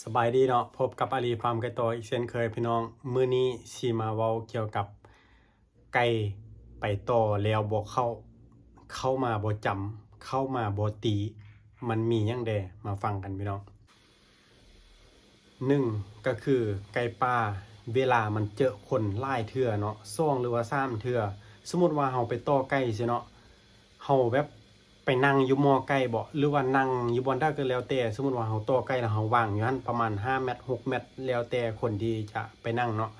ສະບາຍດີເນາະ, ພົບກັບອາລີຟາມໄກ່ຕໍ່ອີກເຊັ່ນເຄີຍພີ່ນ້ອງ. ມື້ນີ້ຊິມາເວົ້າກ່ຽວກັບໄກ່ໄປຕໍ່ແລ້ວບໍ່ເຂົ້າ, ເຂົ້າມາບໍ່ຈຳ, ເຂົ້າມາບໍ່ຕີ, ມັນມີຫຍັງແດ່? ມາຟັງກັນພີ່ນ້ອງ. ໜຶ່ງ ກໍຄືໄກ່ປ່າ ເວລາມັນເຈີຄົນຫຼາຍເທື່ອເນາະ, ສອງ ຫຼືວ່າສາມເທື່ອ, ສົມມຸດວ່າເຮົາໄປຕໍ່ໄກ່ຊີ້ເນາະ, ເຮົາແບບ ໄປນັ່ງຢູ່ໝໍ້ໄກ່ບໍ ຫຼືວ່ານັ່ງຢູ່ບ່ອນໃດກໍແລ້ວແຕ່, ສົມມຸດວ່າເຮົາຕໍ່ໄກ່ແລ້ວເຮົາວາງຢູ່ຫັ້ນປະມານຫ້າແມັດ ຫົກແມັດ ແລ້ວແຕ່ຄົນທີ່ຈະໄປນັ່ງເນາະ.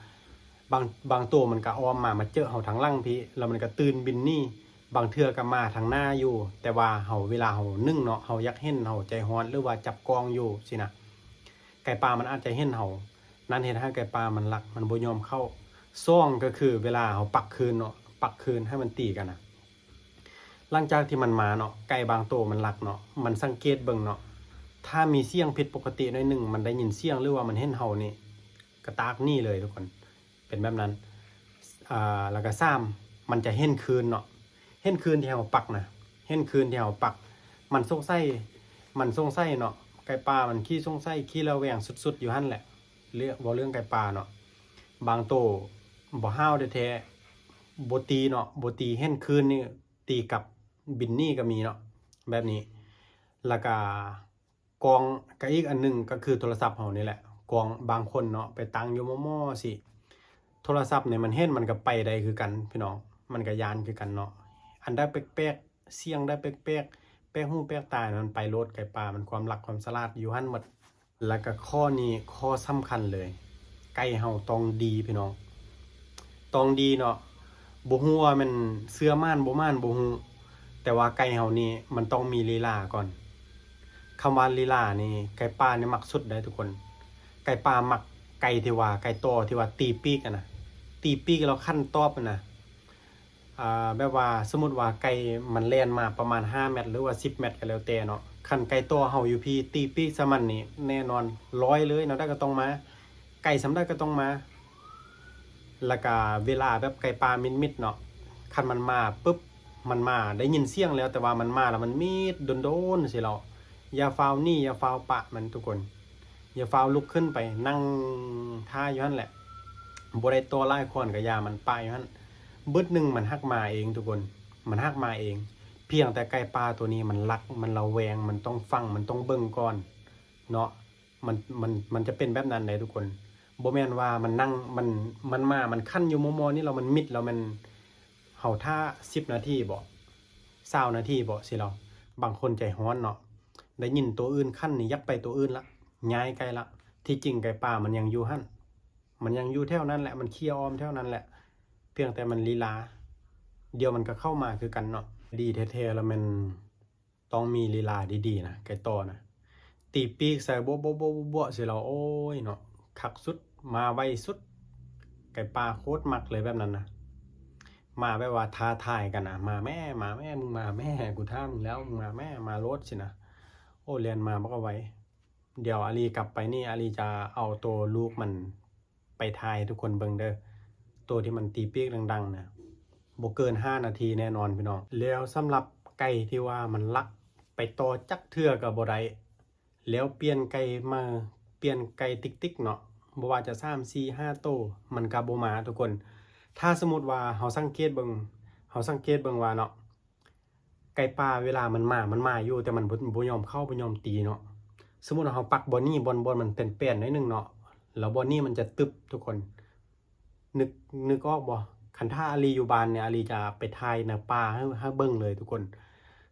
ບາງ ບາງໂຕມັນກໍອ້ອມມາ ມາເຈີເຮົາທາງຫຼັງພີ້ ແລ້ວມັນກໍຕື່ນບິນໜີ, ບາງເທື່ອກໍມາທາງໜ້າຢູ່, ແຕ່ວ່າເຮົາ ເວລາເຮົາ ໜຶ່ງເນາະ ເຮົາຢາກເຫັນ ເຮົາໃຈຮ້ອນ ຫຼືວ່າຈັບກ້ອງຢູ່ຊີ້ນະ, ໄກ່ປ່າມັນອາດຈະເຫັນເຮົາ, ນັ້ນເຮັດໃຫ້ໄກ່ປ່າມັນລັກ ມັນບໍ່ຍອມເຂົ້າ. ສອງ ກໍຄືເວລາເຮົາປັກຄືນເນາະ, ປັກຄືນໃຫ້ມັນຕີກັນນະ. ຫຼັງຈາກທີ່ມັນມາເນາະ, ໄກ່ບາງໂຕມັນລັກເນາະ, ມັນສັງເກດເບິ່ງເນາະ, ຖ້າມີສຽງຜິດປົກກະຕິໜ້ອຍໜຶ່ງ, ມັນໄດ້ຍິນສຽງ ຫຼືວ່າມັນເຫັນເຮົານີ້ ກະຕາກໜີເລີຍທຸກຄົນ, ເປັນແບບນັ້ນ. ອ່າ ແລ້ວກະສາມ ມັນຈະເຫັນຄືນເນາະ, ເຫັນຄືນທີ່ເຮົາປັກນະ, ເຫັນຄືນທີ່ເຮົາປັກ, ມັນສົງໄສ ມັນສົງໄສເນາະ, ໄກ່ປ່າມັນຂີ້ສົງໄສ ຂີ້ລະແວງສຸດໆຢູ່ຫັ້ນແຫຼະ. ເລື່ອງ ເວົ້າເລື່ອງໄກ່ປ່າເນາະ, ບາງໂຕບໍ່ຫ້າວແທ້ໆ ບໍ່ຕີເນາະ, ບໍ່ຕີ ເຫັນຄືນນີ້ ຕີກັບ ບິນໜີກໍມີເນາະ ແບບນີ້. ແລ້ວກະກ້ອງ ກະອີກອັນໜຶ່ງກໍຄືໂທລະສັບເຮົານີ້ແຫຼະ, ກ້ອງບາງຄົນເນາະ ໄປຕັ້ງຢູ່ໝໍ່ໆຊີ້, ໂທລະສັບນີ້ມັນເຫັນ ມັນກໍໄປໄດ້ຄືກັນພີ່ນ້ອງ, ມັນກໍຢ້ານຄືກັນເນາະ. ອັນໃດແປກໆ ສຽງໃດແປກໆ ແປກຫູແປກຕາ ມັນໄປໂລດ, ໄກ່ປ່າມັນຄວາມລັກຄວາມສະຫຼາດຢູ່ຫັ້ນໝົດ. ແລ້ວກະຂໍ້ນີ້ຂໍ້ສຳຄັນເລີຍ, ໄກ່ເຮົາຕ້ອງດີພີ່ນ້ອງ, ຕ້ອງດີເນາະ. ບໍ່ຮູ້ວ່າແມ່ນເຊື້ອໝານບໍ່ໝານບໍ່ຮູ້, ແຕ່ວ່າໄກ່ເຮົານີ້ມັນຕ້ອງມີລີລາກ່ອນ. ຄຳວ່າລີລານີ້ ໄກ່ປ່ານີ້ມັກສຸດໄດ໋ທຸກຄົນ. ໄກ່ປ່າມັກໄກ່ທີ່ວ່າ ໄກ່ຕໍ່ທີ່ວ່າຕີປີກຫັ້ນນະ, ຕີປີກແລ້ວຂັນຕອບຫັ້ນນະ. ອ່າ ແບບວ່າສົມມຸດວ່າໄກ່ມັນແລ່ນມາປະມານຫ້າແມັດ ຫຼືວ່າສິບແມັດກໍແລ້ວແຕ່ເນາະ, ຄັນໄກ່ຕໍ່ເຮົາຢູ່ພີ້ ຕີປີກໃສ່ມັນນີ້ ແນ່ນອນ ຮ້ອຍເລີຍ, ແນວໃດກໍຕ້ອງມາ, ໄກສ່ຳໃດກໍຕ້ອງມາ. ແລ້ວກະເວລາແບບໄກ່ປ່າມິດໆເນາະ, ຄັນມັນມາປຶບ ມັນມາ ໄດ້ຍິນສຽງແລ້ວ ແຕ່ວ່າມັນມາແລ້ວມັນມິດດົນໆຊີ້ແຫຼະ, ຢ່າຟ້າວໜີ ຢ່າຟ້າວປະມັນທຸກຄົນ. ຢ່າຟ້າວລຸກຂຶ້ນໄປ ນັ່ງຖ້າຢູ່ຫັ້ນແຫຼະ, ບໍ່ໄດ້ຕໍ່ຫຼາຍຄວນກໍຢ່າ ມັນປະຢູ່ຫັ້ນ. ບຶດໜຶ່ງມັນຮັກມາເອງທຸກຄົນ, ມັນຮັກມາເອງ. ພຽງແຕ່ໄກ່ປ່າໂຕນີ້ມັນລັກ ມັນລະແວງ, ມັນຕ້ອງຟັງ ມັນຕ້ອງເບິ່ງກ່ອນເນາະ. ມັນ ມັນ ມັນຈະເປັນແບບນັ້ນໃດ໋ທຸກຄົນ. ບໍ່ແມ່ນວ່າມັນນັ່ງ ມັນ ມັນມາ ມັນຂັນຢູ່ໝໍ່ໆນີ້ ແລ້ວມັນມິດ ແລ້ວແມ່ນເຮົາຖ້າສິບນາທີບໍ ຊາວນາທີບໍຊີ້ແຫຼະ. ບາງຄົນໃຈຮ້ອນເນາະ, ໄດ້ຍິນໂຕອື່ນຂັນນີ້ ຢາກໄປໂຕອື່ນລະ, ຍ້າຍໄກ່ລະ. ທີ່ຈິງໄກ່ປ່າມັນຍັງຢູ່ຫັ້ນ, ມັນຍັງຢູ່ແຖວນັ້ນແຫຼະ, ມັນເຄຍອ້ອມແຖວນັ້ນແຫຼະ, ພຽງແຕ່ມັນລີລາ, ດຽວມັນກໍເຂົ້າມາຄືກັນເນາະ. ດີແທ້ໆລະແມ່ນ ຕ້ອງມີລີລາດີໆນະ ໄກ່ຕໍ່ນະ, ຕີປີກໃສ່ບົວໆໆໆໃສ່ລາວ. ໂອ້ຍເນາະ, ຄັກສຸດ, ມາໄວສຸດ, ໄກ່ປ່າໂຄດມັກເລີຍແບບນັ້ນນະ. ມາແບບວ່າທ້າທາຍກັນນະ, ມາແມ້ ມາແມ້ ມຶງມາແມ້ ກູທ້າມຶງແລ້ວ ມຶງມາແມ້ ມາໂລດຊີ້ນະ. ໂອ້ ແລ່ນມາບັກໄວ. ດຽວອາລີກັບໄປນີ້ ອາລີຈະເອົາໂຕລູກມັນ ໄປຖ່າຍໃຫ້ທຸກຄົນເບິ່ງເດີ້, ໂຕທີ່ມັນຕີປີກດັງໆນະ, ບໍ່ເກີນຫ້ານາທີແນ່ນອນພີ່ນ້ອງ. ແລ້ວສຳລັບໄກ່ທີ່ວ່າມັນລັກໄປຕໍ່ຈັກເທື່ອກໍບໍ່ໄດ້, ແລ້ວປ່ຽນໄກ່ມາ ປ່ຽນໄກ່ຕິກໆເນາະ, ບໍ່ວ່າຈະສາມ ສີ່ ຫ້າໂຕ ມັນກໍບໍ່ມາທຸກຄົນ. ຖ້າສົມມຸດວ່າເຮົາສັງເກດເບິ່ງ ເຮົາສັງເກດເບິ່ງວ່າເນາະ ໄກ່ປ່າເວລາມັນມາ ມັນມາຢູ່ ແຕ່ມັນບໍ່ ບໍ່ຍອມເຂົ້າ ບໍ່ຍອມຕີເນາະ. ສົມມຸດວ່າເຮົາປັກບ່ອນນີ້ ບ່ອນ ບ່ອນມັນແປນໆໜ້ອຍໜຶ່ງເນາະ, ແລ້ວບ່ອນນີ້ມັນຈະຕຶບທຸກຄົນ. ນຶກ ນຶກອອກບໍ່? ຄັນຖ້າອາລີຢູ່ບ້ານນີ້ ອາລີຈະໄປຖ່າຍໃນປ່າໃຫ້ ໃຫ້ເບິ່ງເລີຍທຸກຄົນ.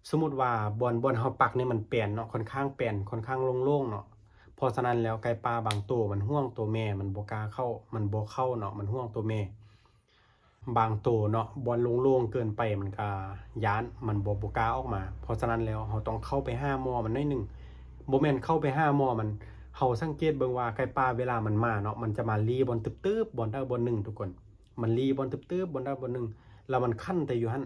ສົມມຸດວ່າບ່ອນ ບ່ອນເຮົາປັກນີ້ມັນແປນເນາະ, ຄ່ອນຂ້າງແປນ ຄ່ອນຂ້າງໂລ່ງໆເນາະ. ເພາະສະນັ້ນແລ້ວ ໄກ່ປ່າບາງໂຕມັນຫ່ວງໂຕແມ່, ມັນບໍ່ກ້າເຂົ້າ ມັນບໍ່ເຂົ້າເນາະ, ມັນຫ່ວງໂຕແມ່. ບາງໂຕເນາະ ບ່ອນໂລ່ງໆເກີນໄປ ມັນກະຢ້ານ ມັນບໍ່ ບໍ່ກ້າອອກມາ. ເພາະສະນັ້ນແລ້ວ ເຮົາຕ້ອງເຂົ້າໄປຫາໝໍ້ມັນໜ້ອຍໜຶ່ງ, ບໍ່ແມ່ນເຂົ້າໄປຫາໝໍ້ມັນ. ເຮົາສັງເກດເບິ່ງວ່າໄກ່ປ່າເວລາມັນມາເນາະ ມັນຈະມາລີ້ບ່ອນຕຶບໆ ບ່ອນໃດບ່ອນໜຶ່ງທຸກຄົນ, ມັນລີ້ບ່ອນຕຶບໆ ບ່ອນໃດບ່ອນໜຶ່ງ ແລ້ວມັນຂັນແຕ່ຢູ່ຫັ້ນ,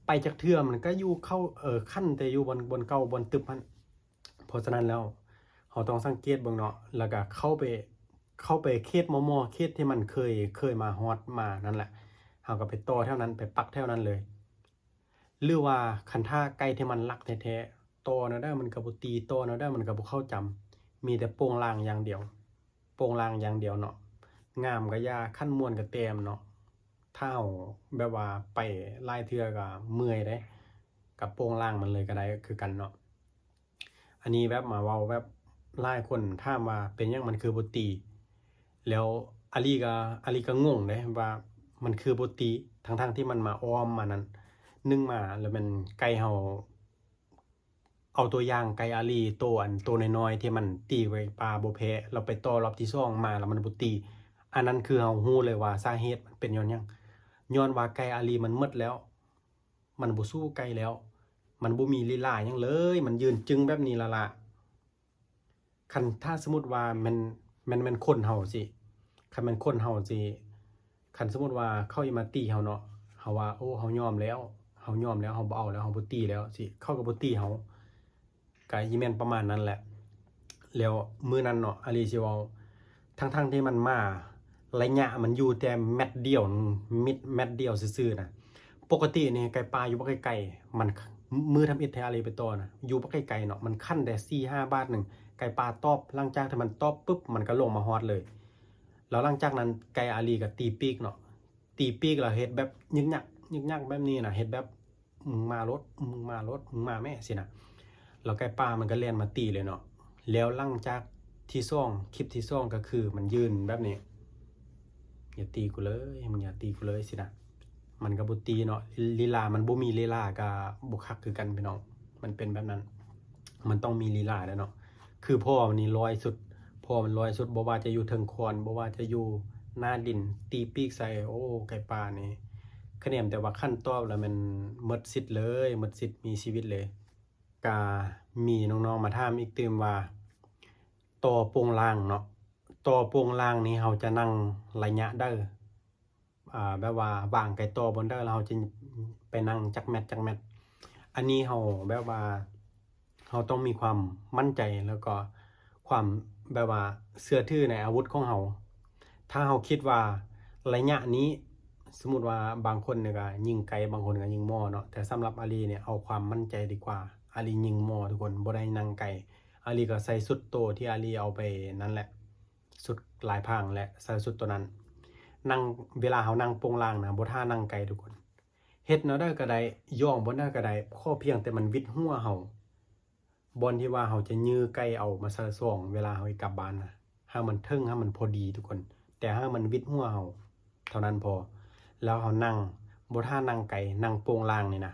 ໄປຈັກເທື່ອມັນກະຢູ່ເຂົ້າ ເອີ ຂັນແຕ່ຢູ່ບ່ອນ ບ່ອນເກົ່າ ບ່ອນຕຶບຫັ້ນ. ເພາະສະນັ້ນແລ້ວ ເຮົາຕ້ອງສັງເກດເບິ່ງເນາະ ແລ້ວກະເຂົ້າໄປ ເຂົ້າໄປເຂດໝໍ່ໆ ເຂດທີ່ມັນເຄີຍ ເຄີຍມາຮອດມານັ້ນແຫຼະ, ເຮົາກໍໄປຕໍ່ແຖວນັ້ນ ໄປປັກແຖວນັ້ນເລີຍ. ຫຼືວ່າຄັນຖ້າໄກ່ທີ່ມັນລັກແທ້ໆ ຕໍ່ແນວໃດມັນກໍບໍ່ຕີ ຕໍ່ແນວໃດມັນກໍບໍ່ເຂົ້າຈຳ, ມີແຕ່ໂປງລາງຢ່າງດຽວ ໂປງລາງຢ່າງດຽວເນາະ. ງາມກໍຢ່າ ຄັນມ່ວນກໍແຕ້ມເນາະ. ຖ້າເຮົາແບບວ່າໄປຫຼາຍເທື່ອກໍເມື່ອຍເດ້ ກໍໂປງລາງມັນເລີຍກໍໄດ້ຄືກັນເນາະ. ອັນນີ້ແບບມາເວົ້າແບບ ຫຼາຍຄົນຖາມວ່າເປັນຫຍັງມັນຄືບໍ່ຕີ ແລ້ວອາລີກໍ ອາລີກໍງົງເດ້ວ່າມັນຄືບໍ່ຕີ ທັງໆທີ່ມັນມາອ້ອມມານັ້ນ ໜຶ່ງມາແລ້ວແມ່ນໄກ່ເຮົາ ເອົາຕົວຢ່າງໄກ່ອາລີໂຕອັນ ໂຕນ້ອຍໆທີ່ມັນຕີໄກ່ປ່າບໍ່ແພ້ ແລ້ວໄປຕໍ່ລອບທີສອງມາແລ້ວມັນບໍ່ຕີ ອັນນັ້ນຄືເຮົາຮູ້ເລີຍວ່າສາເຫດມັນເປັນຍ້ອນຫຍັງ ຍ້ອນວ່າໄກ່ອາລີມັນໝົດແລ້ວ ມັນບໍ່ສູ້ໄກ່ແລ້ວ ມັນບໍ່ມີລີລາຫຍັງເລີຍ ມັນຢືນຈຶ້ງແບບນີ້ລະລະ. ຄັນຖ້າສົມມຸດວ່າແມ່ນ ແມ່ນ ແມ່ນຄົນເຮົາຊິ ຄັນແມ່ນຄົນເຮົາຊິ ຄັນສົມມຸດວ່າເຂົາຊິມາຕີເຮົາເນາະ ເຮົາວ່າ ໂອ້ ເຮົາຍອມແລ້ວ ເຮົາຍອມແລ້ວ ເຮົາບໍ່ເອົາແລ້ວ ເຮົາບໍ່ຕີແລ້ວຊິ ເຂົາກໍບໍ່ຕີເຮົາ ກະຊິແມ່ນປະມານນັ້ນແຫຼະ. ແລ້ວມື້ນັ້ນເນາະ ອາລີຊິເວົ້າ ທັງໆທີ່ມັນມາ ໄລຍະມັນຢູ່ແຕ່ແມັດດຽວ ມິດແມັດດຽວຊື່ໆນະ. ປົກກະຕິນີ້ໄກ່ປ່າຢູ່ບັກໄກໆ ມັນ ມື້ທຳອິດທີ່ອາລີໄປຕໍ່ນະ ຢູ່ບັກໄກໆເນາະ ມັນຂັນແຕ່ສີ່ຫ້າບາດໜຶ່ງ ໄກ່ປ່າຕອບ ຫຼັງຈາກທີ່ມັນຕອບປຶບ ມັນກໍລົງມາຮອດເລີຍ. ແລ້ວຫຼັງຈາກນັ້ນໄກ່ອາລີກໍຕີປີກເນາະ ຕີປີກແລ້ວເຮັດແບບຍຶກຍັກ ຍຶກຍັກແບບນີ້ນະ ເຮັດແບບ ມຶງມາໂລດ ມຶງມາໂລດ ມຶງມາແມ້ ຊີ້ນະ. ແລ້ວໄກ່ປ່າມັນກໍແລ່ນມາຕີເລີຍເນາະ. ແລ້ວຫຼັງຈາກທີສອງ ຄລິບທີສອງກໍຄືມັນຢືນແບບນີ້ ຢ່າຕີກູເລີຍ ມຶງຢ່າຕີກູເລີຍ ຊີ້ນະ. ມັນກໍບໍ່ຕີເນາະ ລີລາມັນບໍ່ມີລີລາກໍບໍ່ຄັກຄືກັນພີ່ນ້ອງ ມັນເປັນແບບນັ້ນ ມັນຕ້ອງມີລີລາແຫຼະເນາະ. ຄືພໍ່ມັນນີ້ລອຍສຸດ ພໍ່ມັນລອຍສຸດ ບໍ່ວ່າຈະຢູ່ເທິງຄອນ ບໍ່ວ່າຈະຢູ່ໜ້າດິນ ຕີປີກໃສ່ ໂອ້ ໄກ່ປ່ານີ້ ຄະແນນແຕ່ວ່າຂັນຕອບແລ້ວແມ່ນໝົດສິດເລີຍ ໝົດສິດມີຊີວິດເລີຍ. ກະມີນ້ອງໆມາຖາມອີກຕື່ມວ່າ ຕໍ່ໂປງລາງເນາະ ຕໍ່ໂປງລາງນີ້ເຮົາຈະນັ່ງໄລຍະໃດ? ອ່າ ແບບວ່າວາງໄກ່ຕໍ່ບ່ອນໃດ ແລ້ວເຮົາຈະໄປນັ່ງຈັກແມັດ ຈັກແມັດ. ອັນນີ້ເຮົາແບບວ່າ ເຮົາຕ້ອງມີຄວາມໝັ້ນໃຈ ແລ້ວກໍຄວາມແບບວ່າເຊື່ອຖືໃນອາວຸດຂອງເຮົາ. ຖ້າເຮົາຄິດວ່າໄລຍະນີ້ ສົມມຸດວ່າບາງຄົນນີ້ກໍຍິງໄກ ບາງຄົນກໍຍິງໝໍເນາະ ແຕ່ສຳລັບອາລີນີ້ເອົາຄວາມໝັ້ນໃຈດີກວ່າ. ອາລີຍິງໝໍທຸກຄົນ ບໍ່ໄດ້ນັ່ງໄກ. ອາລີກໍໃສ່ຊຸດໂຕທີ່ອາລີເອົາໄປນັ້ນແຫຼະ ຊຸດລາຍພາງແຫຼະ ໃສ່ຊຸດໂຕນັ້ນ. ນັ່ງ ເວລາເຮົານັ່ງໂປງລາງນະ ບໍ່ທ່ານັ່ງໄກທຸກຄົນ. ເຮັດແນວໃດກໍໄດ້ ຍ່ອງບ່ອນໃດກໍໄດ້ ຂໍພຽງແຕ່ມັນຫວິດຫົວເຮົາ. ບ່ອນທີ່ວ່າເຮົາຈະຍື່ໄກ່ເອົາມາໃສ່ຊອງ ເວລາເຮົາຊິກັບບ້ານນະ ໃຫ້ມັນເຖິງ ໃຫ້ມັນພໍດີທຸກຄົນ ແຕ່ໃຫ້ມັນຫວິດຫົວເຮົາເທົ່ານັ້ນພໍ. ແລ້ວເຮົານັ່ງ ບໍ່ທ່ານັ່ງໄກ ນັ່ງໂປງລາງນີ້ນະ.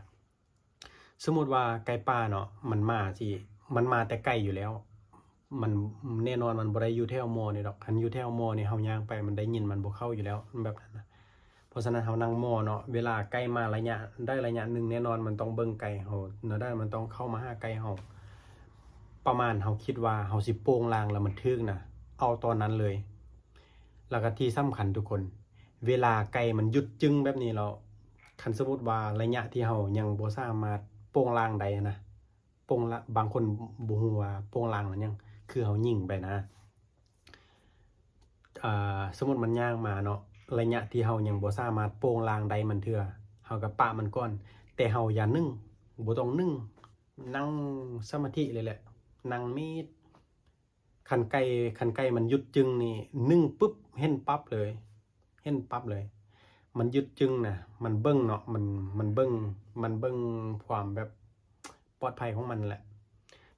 ສົມມຸດວ່າໄກ່ປ່າເນາະ ມັນມາຊິ ມັນມາແຕ່ໄກຢູ່ແລ້ວ ມັນ ແນ່ນອນມັນບໍ່ໄດ້ຢູ່ແຖວໝໍນີ້ດອກ. ຄັນຢູ່ແຖວໝໍນີ້ ເຮົາຍ່າງໄປ ມັນໄດ້ຍິນ ມັນບໍ່ເຂົ້າຢູ່ແລ້ວ ແບບນັ້ນນະ. ເພາະສະນັ້ນເຮົານັ່ງໝໍເນາະ ເວລາໄກ່ມາໄລຍະໃດໄລຍະໜຶ່ງ ແນ່ນອນມັນຕ້ອງເບິ່ງໄກ່ເຮົາ ແນວໃດມັນຕ້ອງເຂົ້າມາຫາໄກ່ເຮົາ. ປະມານເຮົາຄິດວ່າເຮົາຊິໂປ່ງລາງແລ້ວມັນຖືກນະ ເອົາຕອນນັ້ນເລີຍ. ແລ້ວກໍທີ່ສຳຄັນທຸກຄົນ ເວລາໄກ່ມັນຢຸດຈຶ້ງແບບນີ້ແລ້ວ ຄັນສົມມຸດວ່າໄລຍະທີ່ເຮົາຍັງບໍ່ສາມາດໂປ່ງລາງໄດ້ນະ ໂປ່ງລາ ບາງຄົນບໍ່ຮູ້ວ່າໂປ່ງລາງແມ່ນຫຍັງ ຄືເຮົາຍິງໄປນະ. ອ່າ ສົມມຸດມັນຍ່າງມາເນາະ ໄລຍະທີ່ເຮົາຍັງບໍ່ສາມາດໂປ່ງລາງໄດ້ມັນເທື່ອ ເຮົາກໍປະມັນກ່ອນ ແຕ່ເຮົາຢ່ານິ່ງ ບໍ່ຕ້ອງນິ່ງ ນັ່ງສະມາທິເລີຍແຫຼະ ນັ່ງມິດ. ຄັນໄກ່ ຄັນໄກ່ມັນຢຸດຈຶ້ງນີ້ ນິ່ງປຶບ ເຫັນປັບເລີຍ ເຫັນປັບເລີຍ ມັນຢຸດຈຶ້ງນະ ມັນເບິ່ງເນາະ ມັນ ມັນເບິ່ງ ມັນເບິ່ງຄວາມແບບ ປອດໄພຂອງມັນແຫຼະ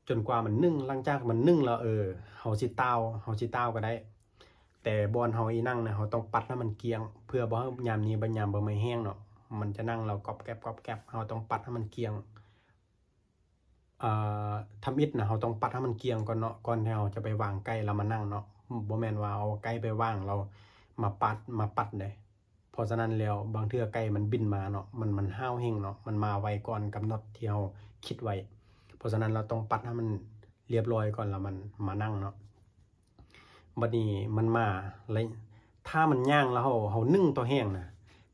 ຈົນກວ່າມັນນິ່ງ. ຫຼັງຈາກມັນນິ່ງແລ້ວ ເອີ ເຮົາຊິຕ່າວ ເຮົາຊິຕ່າວກໍໄດ້ ແຕ່ບ່ອນເຮົາອີ່ນັ່ງນະ ເຮົາຕ້ອງປັດໃຫ້ມັນກ້ຽງ ເພື່ອບໍ່ໃຫ້ຍາມນີ້ ຍາມໃບໄມ້ແຫ້ງເນາະ ມັນຈະນັ່ງແລ້ວກອບແກັບ ກອບແກັບ ເຮົາຕ້ອງປັດໃຫ້ມັນກ້ຽງ. ອ່າ ທຳອິດນະ ເຮົາຕ້ອງປັດໃຫ້ມັນກ້ຽງກ່ອນເນາະ ກ່ອນທີ່ເຮົາຈະໄປວາງໄກ່ແລ້ວມານັ່ງເນາະ ບໍ່ແມ່ນວ່າເອົາໄກ່ໄປວາງແລ້ວມາປັດ ມາປັດເດ້. ເພາະສະນັ້ນແລ້ວ ບາງເທື່ອໄກ່ມັນບິນມາເນາະ ມັນ ມັນຫ້າວເຮັງເນາະ ມັນມາໄວກ່ອນກຳນົດທີ່ເຮົາຄິດໄວ້. ເພາະສະນັ້ນ ເຮົາຕ້ອງປັດໃຫ້ມັນລຽບລ້ອຍກ່ອນ ແລ້ວມັນມານັ່ງເນາະ. ບັດນີ້ມັນມາ ແລະ ຖ້າມັນຍ່າງແລ້ວເຮົາ ເຮົານິ່ງຕໍ່ແຮງນະ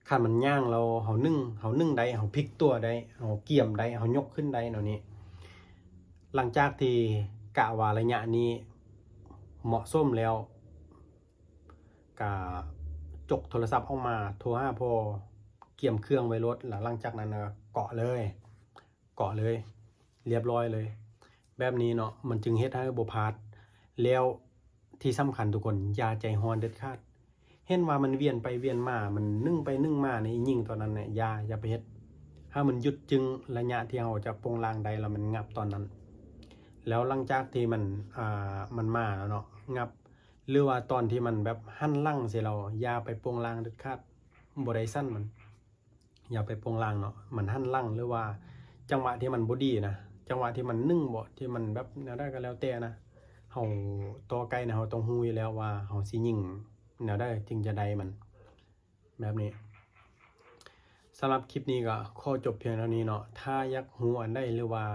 ຄັນມັນຍ່າງແລ້ວເຮົານິ່ງ ເຮົານິ່ງໄດ້ ເຮົາພິກຕົວໄດ້ ເຮົາກຽມໄດ້ ເຮົາຍົກຂຶ້ນໄດ້ແນວນີ້. ຫຼັງຈາກທີ່ກະວ່າໄລຍະນີ້ເໝາະສົມແລ້ວ ກະຈົກໂທລະສັບອອກມາ ໂທຫາພໍ່ ກຽມເຄື່ອງໄວ້ໂລດ ແລ້ວຫຼັງຈາກນັ້ນກໍເກາະເລີຍ ເກາະເລີຍ ລຽບລ້ອຍເລີຍ ແບບນີ້ເນາະ ມັນຈຶ່ງເຮັດໃຫ້ບໍ່ພາດ. ແລ້ວທີ່ສຳຄັນທຸກຄົນ ຢ່າໃຈຮ້ອນເດັດຂາດ. ເຫັນວ່າມັນວຽນໄປວຽນມາ ມັນໜຶ່ງໄປໜຶ່ງມານີ້ ອີ່ຍິງຕອນນັ້ນນະ ຢ່າ ຢ່າໄປເຮັດ. ໃຫ້ມັນຢຸດຈຶງໄລຍະທີ່ເຮົາຈະໂປງລາງໄດ້ ແລ້ວມັນງັບຕອນນັ້ນ. ແລ້ວຫຼັງຈາກທີ່ມັນ ອ່າ ມັນມາແລ້ວເນາະ ງັບ ຫຼືວ່າຕອນທີ່ມັນແບບຫັນຫຼັງໃສ່ເຮົາ ຢ່າໄປໂປງລາງເດັດຂາດ. ບໍ່ໄດ້ຊັ້ນມັນ ຢ່າໄປໂປງລາງເນາະ ມັນຫັນຫຼັງ ຫຼືວ່າຈັງຫວະທີ່ມັນບໍ່ດີນະ ຈັງຫວະທີ່ມັນໜຶ່ງບໍ ທີ່ມັນແບບແນວໃດກໍແລ້ວແຕ່ນະ ເຮົາຕໍ່ໄກ່ນະ ເຮົາຕ້ອງຮູ້ຢູ່ແລ້ວວ່າເຮົາຊິຍິງແນວໃດຈຶ່ງຈະໄດ້ມັນ ແບບນີ້. ສຳລັບຄລິບນີ້ກໍຂໍຈົບພຽງເທົ່ານີ້ເນາະ. ຖ້າຢາກຮູ້ອັນໃດ ຫຼືວ່າ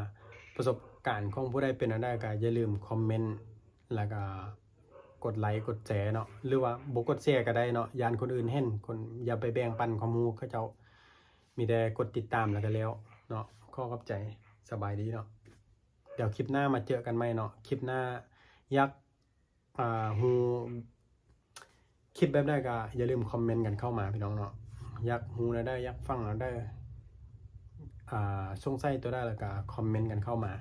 ປະສົບການຂອງຜູ້ໃດເປັນອັນໃດ ກໍຢ່າລືມຄອມເມັນ ແລ້ວກໍກົດໄລກົດແຊເນາະ ຫຼືວ່າບໍ່ກົດແຊກໍໄດ້ເນາະ ຢ້ານຄົນອື່ນເຫັນ ຄົນ ຢ່າໄປແບ່ງປັນຄວາມຮູ້ເຂົາເຈົ້າ ມີແຕ່ກົດຕິດຕາມແລ້ວກໍແລ້ວເນາະ. ຂໍຂອບໃຈ ສະບາຍດີເນາະ. ດຽວຄລິບໜ້າມາເຈີກັນໃໝ່ເນາະ. ຄລິບໜ້າຢາກ ອ່າ ຮູ້ຄລິບແບບໃດກໍຢ່າລືມຄອມເມັນກັນເຂົ້າມາພີ່ນ້ອງເນາະ. ຢາກຮູ້ແນວໃດ ຢາກຟັງແນວໃດ ອ່າ ສົງໄສຕົວໃດ ແລ້ວກໍຄອມເມັນກັນເຂົ້າມາ.